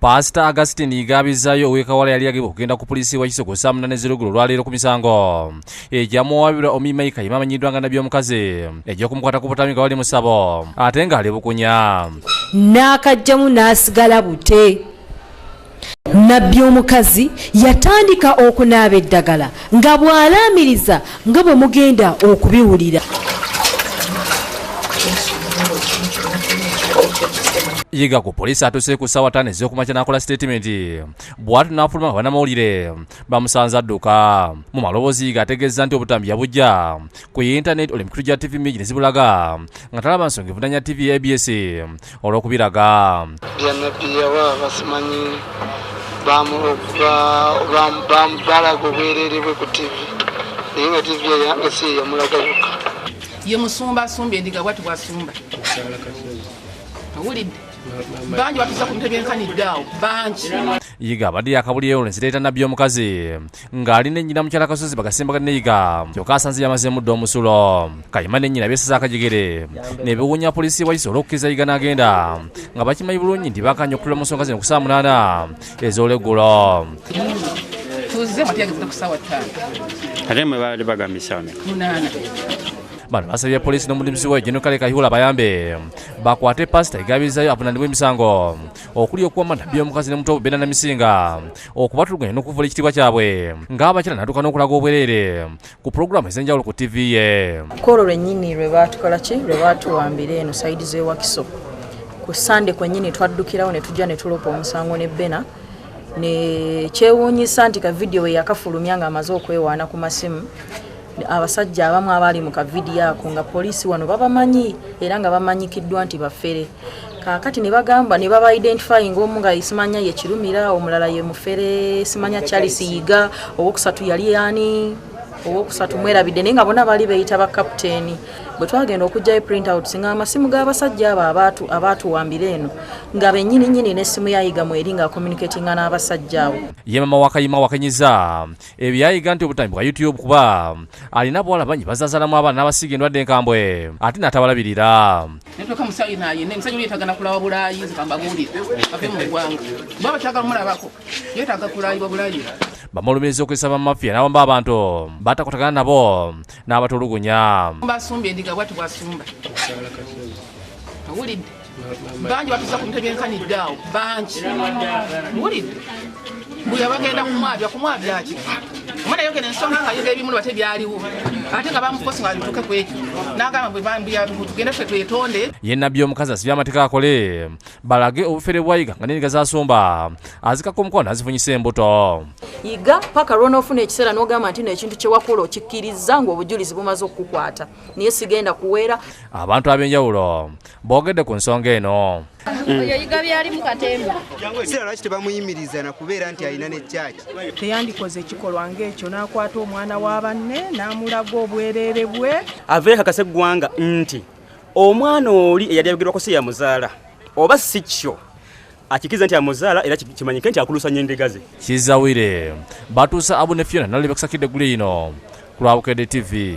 Pasita Augustine Yiga Abizaayo ow'e Kawala yali agibwa okugenda ku poliisi wa Kisogo ssaawa 8 ez'olweggulo olwaleero ku misango egyamuwaabirwa Omi Maika Kayima amanyiddwa nga Nabbi omukazi egy'okumukwata ku butambi nga bali mu ssabo ate ng'ali bukunya. N'akajjamu n'asigala bute. Nabbi omukazi yatandika okunaaba eddagala nga bw'alaamiriza nga bwe mugenda okubiwulira. Yiga ku poliisi atuuse ku ssaawa 5 ez'okumakya n'akola sitatimenti bw'atyo n'afuluma nga bannamawulire bamusanze adduka. Mu maloboozi Yiga ategeezza nti obutambi yabuggya ku yintaneti olwo emikutu gya ttivi mingi ne zibulaga nga talaba nsonga evunanya ttivi ya ABS olw'okubiraga. Bya Nabbi yawa basimanyi balaga obwereere bwe ku ttivi naye nga ttivi eyange si yeyamulaga yokka. Ye musumba asumba endiga bwati bwasumba. Owulidde? Bangi batuza ku bintu ebyenkanidde awo bangi. Yiga abadde yakabulyeyo olwo Nabbi omukazi ng'ali ne nnyina mukyala Kasozi bagasimbagane ne Yiga kyokka asanze yamazeemu dda omusulo. Kayima ne nnyina beesiza akajegere ne bewuunya poliisi y'e Wakiso olw'okukkiriza Yiga n'agenda nga bakimanyi bulungi nti bakanye okutula mu nsonga zino ku ssaawa 8 ez'olweggulo. Tuzze mwatiyagezedde ku ssaawa 5. Ate mwe baali bagambye essaawa mmeka? 8. Bano basabye poliisi n'omuduumizi waayo General Kale Kayihura bayambe bakwate Pasita Yiga Abizaayo avunaanibwe emisango okuli okuwamba Nabbi omukazi ne muto we Bena Namisinga okubatulugunya n'okuvvoola ekitiibwa kyabwe ng'abakyala n'atuuka n'okulaga obwereere ku pulogulaamu ez'enjawulo ku ttivi ye. Kwolwo lwennyini lwe baatukola ki lwe baatuwambira eno sayidi z'e Wakiso ku Sande kwennyini twaddukirawo ne tujja ne tulopa omusango ne Bena ne kyewuunyisa nti ka vidiyo we yakafulumya ng'amaze okwewaana ku masimu abasajja abamu abaali mu kavidiyo ako nga poliisi wano babamanyi era nga bamanyikiddwa nti bafere kaakati ne bagamba ne baba identifying omu nga simanya ye Kirumira omulala ye mufere simanya Charles Yiga owokusatu yali ani owokusatu mwerabidde naye nga bonna baali beeyita ba kapiteeni. Bwe twagenda okuggyayo printouts nga amasimu g'abasajja abo abaatuwambira eno nga bennyini nnyini n'essimu ya Yiga mweri nga communicatinga n'abasajja abo. Ye mama wa Kayima wakenyiza ebyayiga nti obutambi bwa YouTube kuba alina abawala bangi bazaazalamu abaana n'abasiiga endwadde enkambwe ate n'atabalabirira. Netuuka musajja naye ne musajja yeetaaga na kulawa bulaayi nze kambabuulire ave mu ggwanga baba bakyagala mulabako yeetaaga kulayibwa bulayi. Bamulumiriza okwesaba mafiya n'awamba abantu batakwatagana nabo n'abatulugunya. Basumba endiga bwati bwasumba. Owulidde? Bangi batuza ku bintu ebyenkanidde awo bangi. Owulidde? Buli abagenda kumwabya kumwabya ki? Omwana yogera ensonga nga ayogera ebimu bate byaliwo ate nga bamukosi nga bituuke ku ekyo n'agamba bwe bambuya tugende ffe twetonde. Ye Nabbi omukazi asibye amateeka akole balage obufere bwa Yiga nga n'endiga z'asumba azikako omukwano azifunyisa embuto. Yiga paka lw'onoofuna ekiseera n'ogamba nti n'ekintu kye wakola okikkiriza ng'obujulizi bumaze okukukwata naye sigenda kuweera. Abantu ab'enjawulo boogedde ku nsonga eno. Oyo Yiga byali mu katemba. Sira lwaki tebamuyimiriza na kubeera nti alina ne church. Teyandikoze ekikolwa ng'ekyo n'akwata omwana wa banne n'amulaga obwereere bwe. Aveeyo akakase eggwanga nti omwana oli eyali ayogerwako si yamuzaala oba si kyo akikkiriza nti amuzaala era kimanyike nti akulusanya endiga ze. Kizawire batuusa Abu ne Fiona nalyo bekusakidde eggulu lino ku lwa Bukedde TV.